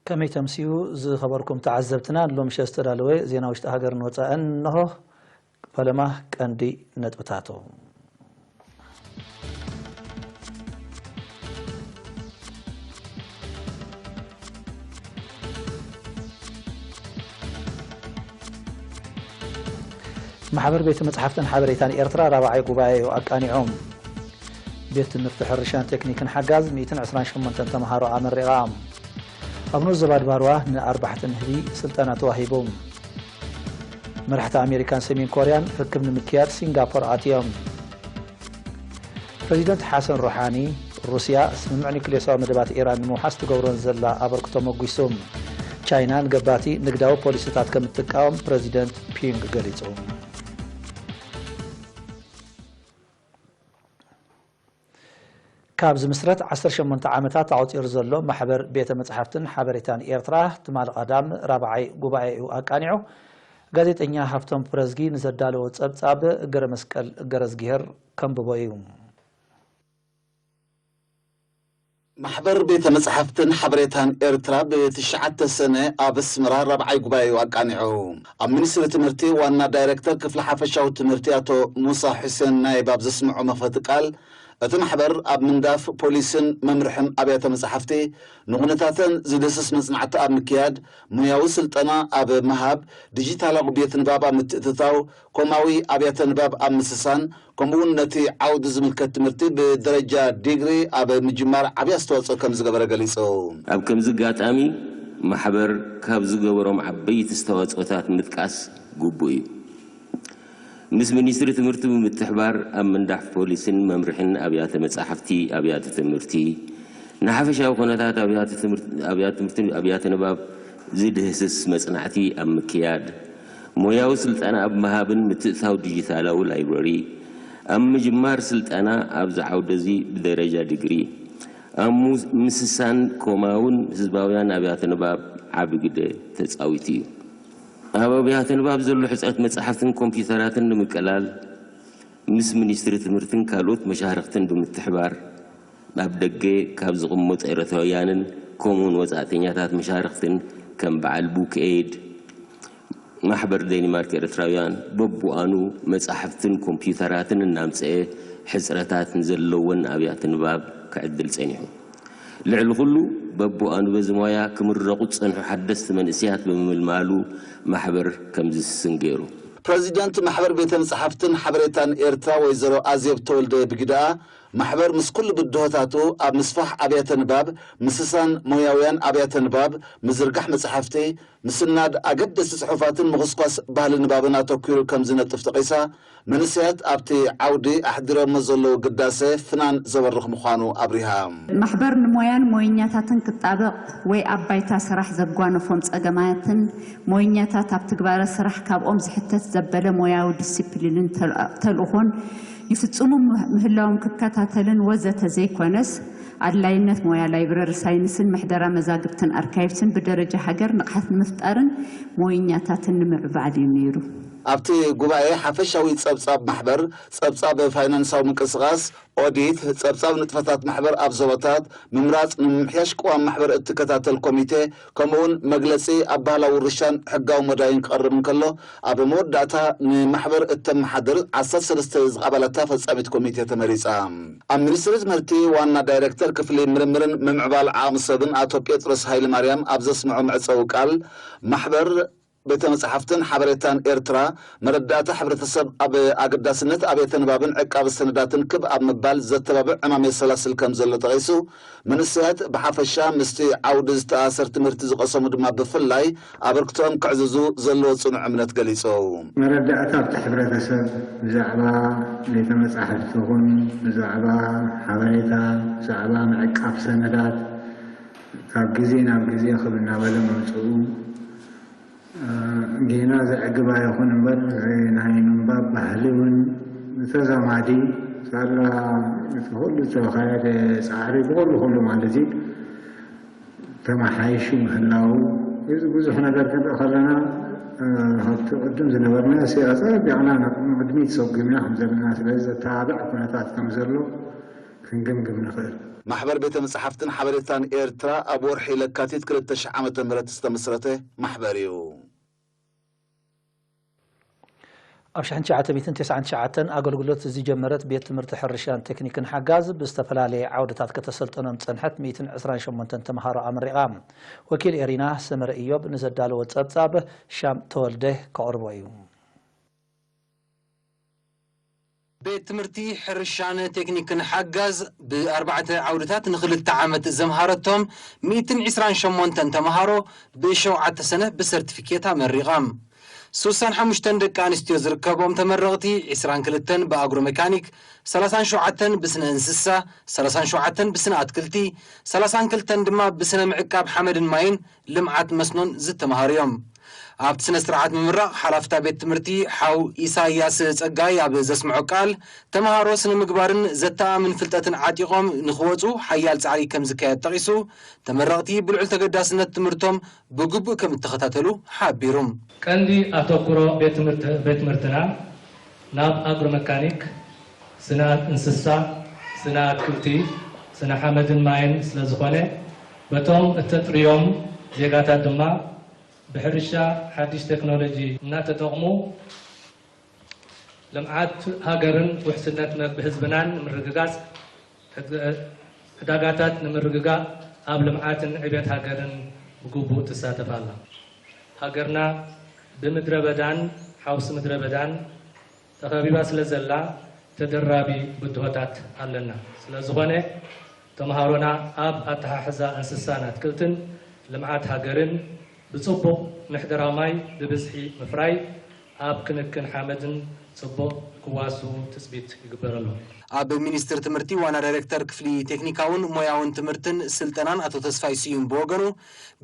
ከመይ ተምስዩ ዝኸበርኩም ተዓዘብትና፣ ሎምሸ ዝተዳለወ ዜና ውሽጢ ሃገርን ወጻእን እንሆ። ፈለማ ቀንዲ ነጥብታቱ። ማሕበር ቤተ መጽሓፍትን ሓበሬታን ኤርትራ ራብዓይ ጉባኤኡ ኣቃኒዖም። ቤት ትምህርቲ ሕርሻን ቴክኒክን ሓጋዝ ሚእትን ዕስራን ሸሞንተን ተምሃሮ ኣመሪቓ። ኣብ ንኡስ ዞባ ድባርዋ ንኣርባሕቲ ንህቢ ስልጠና ተዋሂቡ። መራሕቲ ኣሜሪካን ሰሜን ኮርያን ርክብ ንምክያድ ሲንጋፖር ኣትዮም። ፕረዚደንት ሓሰን ሩሓኒ፣ ሩስያ ስምምዕ ኒክሌሳዊ መደባት ኢራን ንምውሓስ ትገብሮን ዘላ ኣበርክቶ መጒሱ። ቻይና ንገባቲ ንግዳዊ ፖሊሲታት ከም እትቃወም ፕረዚደንት ፒንግ ገሊጹ። ካብ ዝምስረት ዓሰርተ ሸሞንተ ዓመታት ኣቑጺሩ ዘሎ ማሕበር ቤተ መጻሕፍትን ሓበሬታን ኤርትራ ትማሊ ቀዳም ራብዓይ ጉባኤኡ ኣቃኒዑ። ጋዜጠኛ ሃፍቶም ፍረዝጊ ንዘዳለዎ ጸብጻብ ገረ መስቀል ገረዝግሄር ከንብቦ እዩ። ማሕበር ቤተ መጻሕፍትን ሓበሬታን ኤርትራ ብትሽዓተ ሰነ ኣብ ኣስመራ ራብዓይ ጉባኤኡ ኣቃኒዑ። ኣብ ሚኒስትሪ ትምህርቲ ዋና ዳይሬክተር ክፍሊ ሓፈሻዊ ትምህርቲ ኣቶ ሙሳ ሑሴን ናይብ ኣብ ዘስምዖ መኽፈቲ ቃል፣ እቲ ማሕበር ኣብ ምንዳፍ ፖሊስን መምርሕን ኣብያተ መጻሕፍቲ ንኹነታተን ዝድህስስ መጽናዕቲ ኣብ ምክያድ፣ ሞያዊ ስልጠና ኣብ ምሃብ፣ ዲጂታላዊ ቤት ንባብ ኣብ ምትእትታው፣ ኮማዊ ኣብያተ ንባብ ኣብ ምስሳን፣ ከምኡውን ነቲ ዓውዲ ዝምልከት ትምህርቲ ብደረጃ ዲግሪ ኣብ ምጅማር ዓብዪ ኣስተዋጽኦ ከም ዝገበረ ገሊጹ። ኣብ ከምዚ ኣጋጣሚ ማሕበር ካብ ዝገበሮም ዓበይቲ ኣስተዋጽኦታት ምጥቃስ ግቡእ እዩ። ምስ ሚኒስትሪ ትምህርቲ ብምትሕባር ኣብ ምንዳሕ ፖሊሲን መምርሕን ኣብያተ መጻሕፍቲ፣ ኣብያተ ትምህርቲ፣ ንሓፈሻዊ ኩነታት ኣብያተ ትምህርቲ፣ ኣብያተ ትምህርቲ፣ ኣብያተ ንባብ ዝድህስስ መጽናዕቲ ኣብ ምክያድ፣ ሞያዊ ስልጠና ኣብ ምሃብን ምትእትታው ዲጂታላዊ ላይብረሪ ኣብ ምጅማር ስልጠና ኣብዚ ዓውዲ እዚ ብደረጃ ዲግሪ ኣብ ሙ-፣ ምስሳን ኮማውን ህዝባውያን ኣብያተ ንባብ ዓቢ ግደ ተጻዊቱ እዩ። ኣብ ኣብያተ ንባብ ዘሎ ሕጽረት መጻሕፍትን ኮምፒውተራትን ንምቅላል፣ ምስ ሚኒስትሪ ትምህርትን ካልኦት መሻርኽትን ብምትሕባር፣ ኣብ ደገ ካብ ዝቕመጡ ኤርትራውያንን ከምኡውን ወጻእተኛታት መሻርኽትን ከም በዓል ቡክ ኤድ፣ ማሕበር ዴንማርክ ኤርትራውያን በብዋኑ መጻሕፍትን ኮምፒውተራትን እናምጽአ ሕጽረታት ንዘለወን ኣብያተ ንባብ ክዕድል ጸኒሑ። ልዕሊ ኩሉ፣ በብዋኑ በዚ ሞያ ክምረቑ ዝጸንሑ ሓደስቲ መንእሰያት ብምምልማሉ ማሕበር ከም ዝስስን ገይሩ። ፕረዚደንት ማሕበር ቤተ መጻሕፍትን ሓበሬታን ኤርትራ ወይዘሮ ኣዜብ ተወልደ ብግደኣ፣ ማሕበር ምስ ኩሉ ብድሆታቱ ኣብ ምስፋሕ ኣብያተ ንባብ፣ ምስሳን ሞያውያን ኣብያተ ንባብ፣ ምዝርጋሕ መጻሕፍቲ፣ ምስናድ ኣገደስቲ ጽሑፋትን ምኹስኳስ ባህሊ ንባብን ኣተኲሩ ከም ዝነጥፍ ጠቒሳ፣ መንእሰያት ኣብቲ ዓውዲ ኣሕዲሮሞ ዘለዉ ግዳሰ ፍናን ዘበርኽ ምዃኑ ኣብሪሃ። ማሕበር ንሞያን ሞየኛታትን ክጣበቕ ወይ ኣብ ባይታ ስራሕ ዘጓነፎም ጸገማትን ሞየኛታት ኣብ ትግባረ ስራሕ ካብኦም ዝሕተት ዘበለ ሞያዊ ዲሲፕሊንን ተል-፣ ተልእኾን ይፍጽሙ ምህላዎም ክከታተልን ወዘተ ዘይኮነስ፣ ኣድላይነት ሞያ ላይብረሪ ሳይንስን ምሕደራ መዛግብትን ኣርካይቭስን ብደረጃ ሃገር ንቕሓት ንምፍጣርን ሞየኛታትን ንምዕባዕን እዩ ነይሩ። ኣብቲ ጉባኤ ሓፈሻዊ ጸብጻብ ማሕበር፣ ጸብጻብ ፋይናንሳዊ ምንቅስቓስ፣ ኦዲት፣ ጸብጻብ ንጥፈታት ማሕበር ኣብ ዞባታት፣ ምምራጽ ንምምሕያሽ ቅዋም ማሕበር እትከታተል ኮሚቴ፣ ከምኡውን መግለጺ ኣብ ባህላዊ ውርሻን ሕጋዊ መዳይን ክቐርብ እንከሎ፣ ኣብ መወዳእታ ንማሕበር እተመሓድር ዓሰርተ ሰለስተ ኣባላታ ፈጻሚት ኮሚቴ ተመሪጻ። ኣብ ሚኒስትሪ ትምህርቲ ዋና ዳይሬክተር ክፍሊ ምርምርን ምምዕባል ዓቕሚ ሰብን ኣቶ ጴጥሮስ ሃይለማርያም ኣብ ዘስምዖ መዕጸዊ ቃል፣ ማሕበር ቤተ መጻሕፍትን ሓበሬታን ኤርትራ፣ መረዳእታ ሕብረተሰብ ኣብ ኣገዳስነት ኣብያተ ንባብን ዕቃበ ሰነዳትን ክብ ኣብ ምባል ዘተባብዕ ዕማም የሰላስል ከም ዘሎ ጠቒሱ፣ መንእሰያት ብሓፈሻ ምስቲ ዓውዲ ዝተኣሳሰር ትምህርቲ ዝቐሰሙ ድማ ብፍላይ ኣበርክቶኦም ከዕዝዙ ዘለዎ ጽኑዕ እምነት ገሊጹ። መረዳእታ ኣብቲ ሕብረተሰብ ብዛዕባ ቤተ መጻሕፍቲ ይኹን ብዛዕባ ሓበሬታ፣ ብዛዕባ ምዕቃብ ሰነዳት ካብ ግዜ ናብ ግዜ ክብ እናበለ ምምጽኡ፣ ጌና ዘዕግብ ኣይኹን እምበር፣ ናይ ምንባብ ባህሊ እውን ብተዛማዲ ሳላ እቲ ኩሉ ዝተኻየደ ጻዕሪ ብኹሉ ኩሉ ማለት እዩ ተመሓይሹ ምህላዉ፣ እዚ ብዙሕ ነገር ክንርኢ ከለና፣ እ፣ ካብቲ ቅድም ዝነበርናዮ ኣጸቢቕና ናብ ቅድሚት ሰጒምና ከም ዘለና፣ ስለዚ ዘተባብዕ ኩነታት ከም ዘሎ ክንግምግም ንኽእል። ማሕበር ቤተ መጻሕፍትን ሓበሬታን ኤርትራ ኣብ ወርሒ ለካቲት ክልተ ሽሕ ዓመተ ምህረት ዝተመስረተ ማሕበር እዩ። ኣብ ሽሕን ትሽዓተ ሚእትን ተስዓን ትሽዓተን ኣገልግሎት ዝጀመረት ቤት ትምህርቲ ሕርሻን ቴክኒክን ሓጋዝ ብዝተፈላለየ ዓውድታት ከተሰልጠኖም ዝጸንሐት ሚእትን ዕስራን ሸሞንተን ተምሃሮ ኣመሪቓ። ወኪል ኤሪና ሰመረ ኢዮብ ንዘዳለዎ ጸብጻብ ሻም ተወልደ ከቕርቦ እዩ። ቤት ትምህርቲ ሕርሻን ቴክኒክን ሓጋዝ ብኣርባዕተ ዓውድታት ንኽልተ ዓመት ዘምሃረቶም ሚእትን ዕስራን ሸሞንተን ተምሃሮ ብሸውዓተ ሰነ ብሰርቲፊኬት ኣመሪቓም። ስሳን ሓሙሽተን ደቂ ኣንስትዮ ዝርከብኦም ተመረቕቲ፣ ዕስራን ክልተን ብኣግሮ መካኒክ፣ ሰላሳን ሸውዓተን ብስነ እንስሳ፣ ሰላሳን ሸውዓተን ብስነ ኣትክልቲ፣ ሰላሳን ክልተን ድማ ብስነ ምዕቃብ ሓመድን ማይን ልምዓት መስኖን ዝተምሃሩ እዮም። ኣብቲ ስነ ስርዓት ምምራቕ ሓላፍታ ቤት ትምህርቲ ሓው ኢሳያስ ጸጋይ ኣብ ዘስምዖ ቃል፣ ተምሃሮ ስነ ምግባርን ዘተኣማምን ፍልጠትን ዓጢቖም ንኽወጹ ሓያል ጻዕሪ ከም ዝካየድ ጠቒሱ፣ ተመረቕቲ ብልዑል ተገዳስነት ትምህርቶም ብግቡእ ከም እተኸታተሉ ሓቢሩ። ቀንዲ ኣተኩሮ ቤት ትምህርቲ- ቤት ትምህርትና ናብ ኣግሮ መካኒክ፣ ስነ እንስሳ፣ ስነ ኣትክልቲ፣ ስነ ሓመድን ማይን ስለ ዝኾነ፣ በቶም እተጥርዮም ዜጋታት ድማ ብሕርሻ ሓድሽ ቴክኖሎጂ እናተጠቕሙ ልምዓት ሃገርን ውሕስነት መግቢ ህዝብናን ንምርግጋጽ፣ ዕዳጋታት ንምርግጋእ ኣብ ልምዓትን ዕቤት ሃገርን ብግቡእ ትሳተፍ ኣላ። ሃገርና ብምድረ በዳን ሓውሲ ምድረ በዳን ተኸቢባ ስለ ዘላ፣ ተደራቢ ብድሆታት ኣለና። ስለ ዝኾነ፣ ተምሃሮና ኣብ ኣተሓሕዛ እንስሳን ኣትክልትን ልምዓት ሃገርን ብጽቡቕ ምሕደራ ማይ ብብዝሒ ምፍራይ ኣብ ክንክን ሓመድን ጽቡቕ ክዋስኡ ትጽቢት ይግበረሎም። ኣብ ሚኒስቴር ትምህርቲ ዋና ዳይሬክተር ክፍሊ ቴክኒካውን ሞያውን ትምህርትን ስልጠናን ኣቶ ተስፋይ ስዩም ብወገኑ፣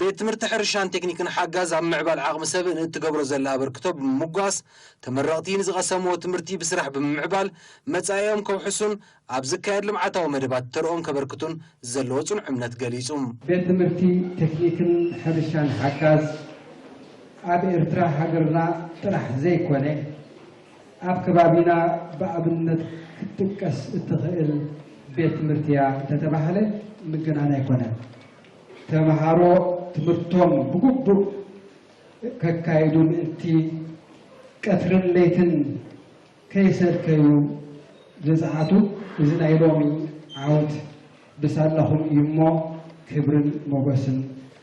ቤት ትምህርቲ ሕርሻን ቴክኒክን ሓጋዝ ኣብ ምዕባል ዓቕሚ ሰብ ንእትገብሮ ዘላ ኣበርክቶ ብምምጓስ፣ ተመረቕቲ ንዝቐሰምዎ ትምህርቲ ብስራሕ ብምምዕባል መጻኢኦም ከውሕሱን ኣብ ዝካየድ ልምዓታዊ መደባት ተርኦም ከበርክቱን ዘለዎ ጽኑዕ እምነት ገሊጹ። ቤት ትምህርቲ ቴክኒክን ሕርሻን ሓጋዝ ኣብ ኤርትራ ሃገርና ጥራሕ ዘይኮነ፣ ኣብ ከባቢና ብኣብነት ክትጥቀስ እትኽእል ቤት ትምህርቲ እያ እንተተባህለ ምግናን ኣይኮነን። ተምሃሮ ትምህርቶም ብግቡእ ከካይዱ ምእንቲ ቀትርን ለይትን ከይሰልከዩ ዝጸዓቱ፣ እዚ ናይ ሎሚ ዓወት ብሳላኹም እዩ እሞ፣ ክብርን ሞገስን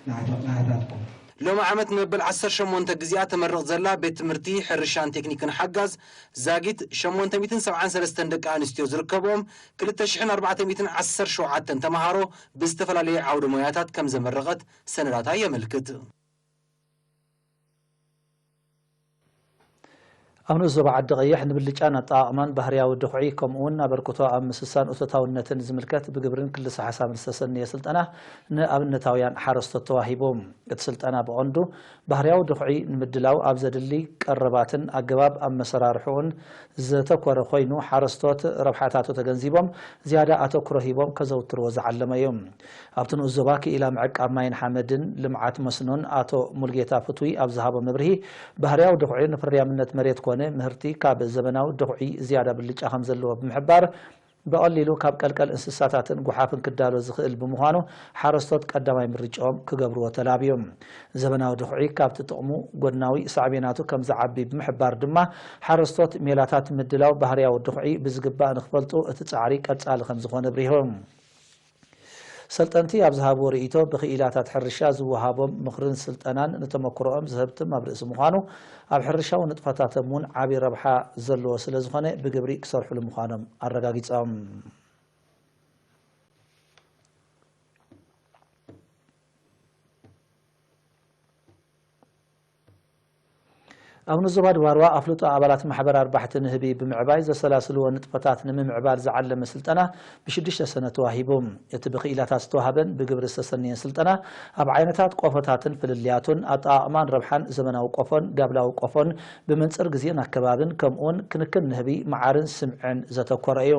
ንዓቶ- ንዓታትኩም። ሎሚ ዓመት ንመበል ዓሰርተ ሸሞንተ ግዜኣ ተመርቕ ዘላ ቤት ትምህርቲ ሕርሻን ቴክኒክን ሓጋዝ ዛጊት ሸሞንተ ሚእትን ሰብዓን ሰለስተን ደቂ ኣንስትዮ ዝርከብኦም ክልተ ሽሕን ኣርባዕተ ሚእትን ዓሰርተ ሸውዓተን ተምሃሮ ብዝተፈላለየ ዓውደ ሞያታት ከም ዘመረቐት ሰነዳታ የመልክት። ኣብ ንኡስ ዞባ ዓዲ ቀይሕ ንብልጫን ኣጠቓቕማን ባህርያዊ ድኹዒ ከምኡውን ኣበርክቶ ኣብ ምስሳን እቶታውነትን ዝምልከት ብግብርን ክልሰ ሓሳብን ዝተሰነየ ስልጠና ንኣብነታውያን ሓረስቶት ተዋሂቡ። እቲ ስልጠና ብቐንዱ ባህርያዊ ድኹዒ ንምድላው ኣብ ዘድሊ ቀረባትን ኣገባብ ኣመሰራርሕኡን ዘተኮረ ኮይኑ ሓረስቶት ረብሓታቱ ተገንዚቦም ዝያዳ ኣተኩሮ ሂቦም ከዘውትርዎ ዝዓለመ እዩ። ኣብቲ ንኡስ ዞባ ክኢላ ምዕቃብ ማይን ሓመድን ልምዓት መስኖን ኣቶ ሙልጌታ ፍትዊ ኣብ ዝሃቦ መብርሂ፣ ባህርያዊ ድኹዒ ንፍርያምነት መሬት ኮነ ምህርቲ ካብ ዘበናዊ ድኹዒ ዝያዳ ብልጫ ከም ዘለዎ ብምሕባር፣ ብቐሊሉ ካብ ቀልቀል እንስሳታትን ጓሓፍን ክዳሎ ዝኽእል ብምዃኑ ሓረስቶት ቀዳማይ ምርጫኦም ክገብርዎ ተላብዩ። ዘበናዊ ድኹዒ ካብቲ ጥቕሙ ጎድናዊ ሳዕቤናቱ ከም ዝዓቢ ብምሕባር ድማ ሓረስቶት ሜላታት ምድላው ባህርያዊ ድኹዒ ብዝግባእ ንክፈልጡ እቲ ጻዕሪ ቀጻሊ ከም ዝኾነ ኣብሪሆም። ሰልጠንቲ ኣብ ዝሃብዎ ርእይቶ ብኽኢላታት ሕርሻ ዝወሃቦም ምኽርን ስልጠናን ንተመክሮኦም ዘህብትም ኣብ ርእሲ ምዃኑ ኣብ ሕርሻዊ ንጥፈታቶም እውን ዓብዪ ረብሓ ዘለዎ ስለ ዝኾነ ብግብሪ ክሰርሕሉ ምዃኖም ኣረጋጊጾም። ኣብ ንዞባ ድባርዋ ኣፍልጦ ኣባላት ማሕበር ኣርባሕቲ ንህቢ ብምዕባይ ዘሰላስልዎ ንጥፈታት ንምምዕባል ዝዓለመ ስልጠና ብሽዱሽተ ሰነ ተዋሂቡ። እቲ ብክኢላታት ዝተዋህበን ብግብሪ ዝተሰነየን ስልጠና ኣብ ዓይነታት ቆፎታትን ፍልልያቱን ኣጠቓቕማን ረብሓን ዘመናዊ ቆፎን ጋብላዊ ቆፎን ብመንፅር ግዜን ኣከባብን ከምኡውን ክንክን ንህቢ መዓርን ስምዕን ዘተኮረ እዩ።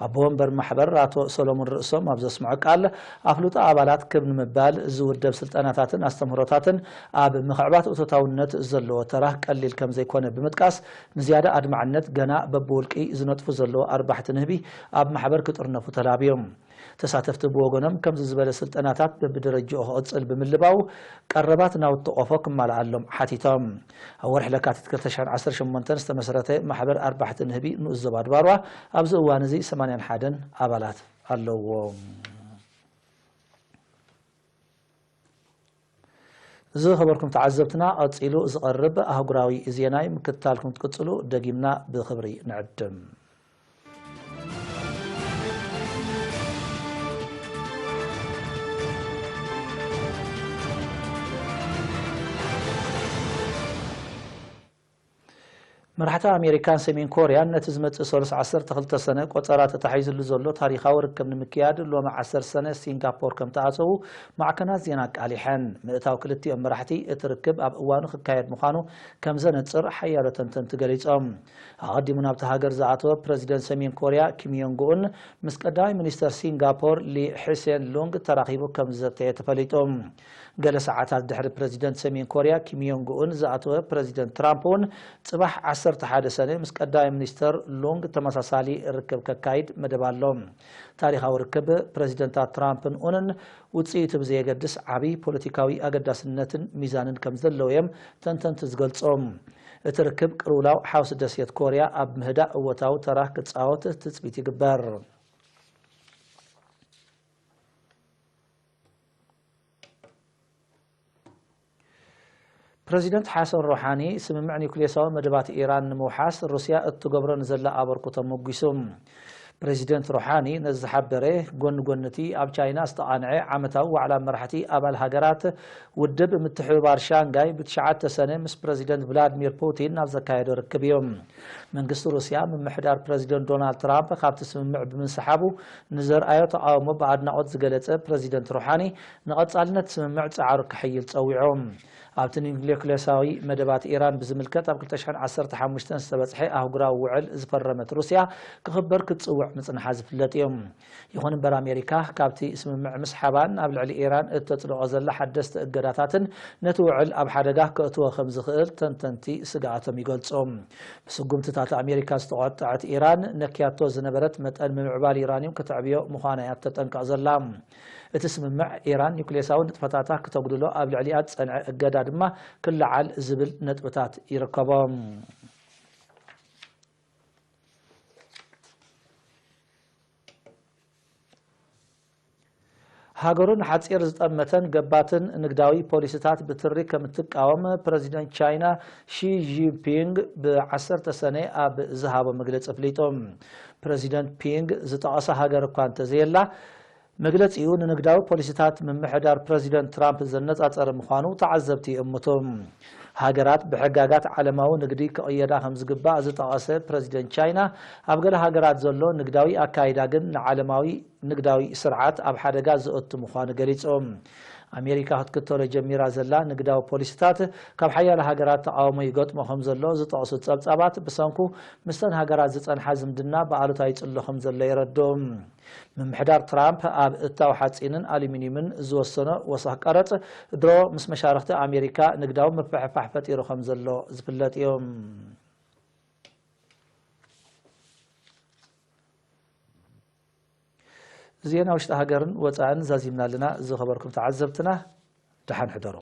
ኣቦ ወንበር ማሕበር ኣቶ ሰሎሞን ርእሶም ኣብ ዘስምዖ ቃል፣ ኣፍልጦ ኣባላት ክብ ንምባል ዝውደብ ስልጠናታትን ኣስተምህሮታትን ኣብ ምኽዕባት እቶታውነት ዘለዎ ተራ ቀሊል ከም ዘይኮነ ብምጥቃስ፣ ንዝያዳ ኣድማዕነት ገና በብውልቂ ዝነጥፉ ዘለዉ ኣርባሕቲ ንህቢ ኣብ ማሕበር ክጥርነፉ ተላብዮም። ተሳተፍቲ ብወገኖም፣ ከምዚ ዝበለ ስልጠናታት በብደረጃኡ ክቕጽል ብምልባው፣ ቀረባት ናውቲ ቆፎ ክማልኣሎም ሓቲቶም። ኣብ ወርሒ ለካቲት ክልተ ሽሕን ዓሰርተ ሸሞንተን ዝተመስረተ ማሕበር ኣርባሕቲ ንህቢ ንኡስ ዞባ ኣድባርዋ፣ ኣብዚ እዋን እዚ ሰማንያን ሓደን ኣባላት ኣለዎ። ዝኸበርኩም ተዓዘብትና፣ ቀጺሉ ዝቐርብ ኣህጉራዊ ዜና እዩ። ምክትታልኩም ትቅጽሉ ደጊምና ብኽብሪ ንዕድም። መራሕቲ ኣሜሪካን ሰሜን ኮርያን ነቲ ዝመጽእ ሰሉስ ዓሰርተ ክልተ ሰነ ቆጸራ ተታሒዙሉ ዘሎ ታሪኻዊ ርክብ ንምክያድ፣ ሎሚ ዓሰርተ ሰነ ሲንጋፖር ከም ተኣሰቡ ማዕከናት ዜና ኣቃሊሐን። ምእታው ክልቲኦም መራሕቲ እቲ ርክብ ኣብ እዋኑ ክካየድ ምዃኑ ከም ዘነጽር ሓያሎ ተንተንቲ ገሊጾም። ኣቐዲሙ ናብቲ ሃገር ዝኣተወ ፕረዚደንት ሰሜን ኮርያ ኪም ዮንግ ኡን ምስ ቀዳማይ ሚኒስተር ሲንጋፖር ሊ ሒሴን ሉንግ ተራኺቡ ከም ዝዘተየ ተፈሊጡ። ገለ ሰዓታት ድሕሪ ፕረዚደንት ሰሜን ኮርያ ኪም ዮንግ ኡን ዝኣተወ ፕረዚደንት ትራምፕ እውን ጽባሕ ዓሰርተ ሓደ ሰነ ምስ ቀዳማይ ሚኒስተር ሉንግ ተመሳሳሊ ርክብ ከካይድ መደብ ኣሎ። ታሪኻዊ ርክብ ፕረዚደንታት ትራምፕን ኡንን ውጽኢቱ ብዘየገድስ ዓቢ ፖለቲካዊ ኣገዳስነትን ሚዛንን ከም ዘለዎ እዮም ተንተንቲ ዝገልጹ። እቲ ርክብ ቅልውላው ሓውሲ ደሴት ኮርያ ኣብ ምህዳእ እወታዊ ተራ ክጻወት ትጽቢት ይግበር። ፕረዚደንት ሓሰን ሮሓኒ ስምምዕ ኒውክሌሳዊ መደባት ኢራን ንምውሓስ ሩስያ እትገብሮ ንዘላ ኣበርክቶ ሞጒሱ። ፕረዚደንት ሮሓኒ ነዚ ዝሓበረ፣ ጎኒ ጎኒ እቲ ኣብ ቻይና ዝተቓንዐ ዓመታዊ ዋዕላ መራሕቲ ኣባል ሃገራት ውድብ ምትሕብባር ሻንጋይ ብትሽዓተ ሰነ ምስ ፕረዚደንት ቭላድሚር ፑቲን ናብ ዘካየዶ ርክብ እዩ። መንግስቲ ሩስያ ምምሕዳር ፕረዚደንት ዶናልድ ትራምፕ ካብቲ ስምምዕ ብምንስሓቡ ንዘርኣዮ ተቓውሞ ብኣድናቖት ዝገለጸ ፕረዚደንት ሮሓኒ፣ ንቐጻልነት ስምምዕ ጻዕሩ ከሐይል ጸዊዑ። ኣብቲ ኒውክሌሳዊ መደባት ኢራን ብዝምልከት ኣብ ክልተ ሽሕን ዓሰርተ ሓሙሽተን ዝተበጽሐ ኣህጉራዊ ውዕል ዝፈረመት ሩስያ ክኽበር ክትጽውዕ ምጽንሓ ዝፍለጥ እዩ። ይኹን እምበር፣ ኣሜሪካ ካብቲ ስምምዕ ምስሓባን ኣብ ልዕሊ ኢራን እተጽድቖ ዘላ ሓደስቲ እገዳታትን ነቲ ውዕል ኣብ ሓደጋ ከእትዎ ከም ዝኽእል ተንተንቲ ስግኣቶም ይገልጹ። ብስጉምትታት ኣሜሪካ ዝተቖጠዐት ኢራን፣ ነክያቶ ዝነበረት መጠን ምምዕባል ዩራንዩም ከተዕብዮ ምዃና እያ ተጠንቀቕ ዘላ። እቲ ስምምዕ፣ ኢራን ኒውክሌሳዊ ንጥፈታታ ክተጉድሎ ኣብ ልዕሊኣ ዝጸንዐ እገዳ ድማ ክለዓል ዝብል ነጥብታት ይርከቦ። ሃገሩ ንሓጺር ዝጠመተን ገባትን ንግዳዊ ፖሊሲታት ብትሪ ከም እትቃወም ፕረዚደንት ቻይና ሺ ጂንፒንግ ብ ዓሰርተ ሰነ ኣብ ዝሃቦ መግለጺ ኣፍሊጡ። ፕረዚደንት ፒንግ ዝጠቐሳ ሃገር እኳ እንተዘየላ፣ መግለጺኡ ንንግዳዊ ፖሊሲታት ምምሕዳር ፕረዚደንት ትራምፕ ዘነጻጸረ ምዃኑ ተዓዘብቲ ይእምቱ። ሃገራት ብሕጋጋት ዓለማዊ ንግዲ ክቕየዳ ከም ዝግባእ ዝጠቐሰ ፕረዚደንት ቻይና፣ ኣብ ገለ ሃገራት ዘሎ ንግዳዊ ኣካይዳ ግን ንዓለማዊ ንግዳዊ ስርዓት ኣብ ሓደጋ ዘእቱ ምዃኑ ገሊጹ። ኣሜሪካ ክትክተሎ ጀሚራ ዘላ ንግዳዊ ፖሊሲታት ካብ ሓያሎ ሃገራት ተቓውሞ ይገጥሞ ከም ዘሎ ዝጠቕሱ ጸብጻባት፣ ብሰንኩ ምስተን ሃገራት ዝጸንሓ ዝምድና ብኣሉታ ይጽሎ ከም ዘሎ የረድኡ። ምምሕዳር ትራምፕ ኣብ እታው ሓጺንን ኣሉሚንዩምን ዝወሰኖ ወሰኽ ቀረጽ፣ ድሮ ምስ መሻርኽቲ ኣሜሪካ ንግዳዊ ምፍሕፋሕ ፈጢሩ ከም ዘሎ ዝፍለጥ እዩ። ዜና ውሽጢ ሃገርን ወጻእን ዛዚምና ኣለና። ዝኸበርኩም ተዓዘብትና፣ ደሓን ሕደሩ።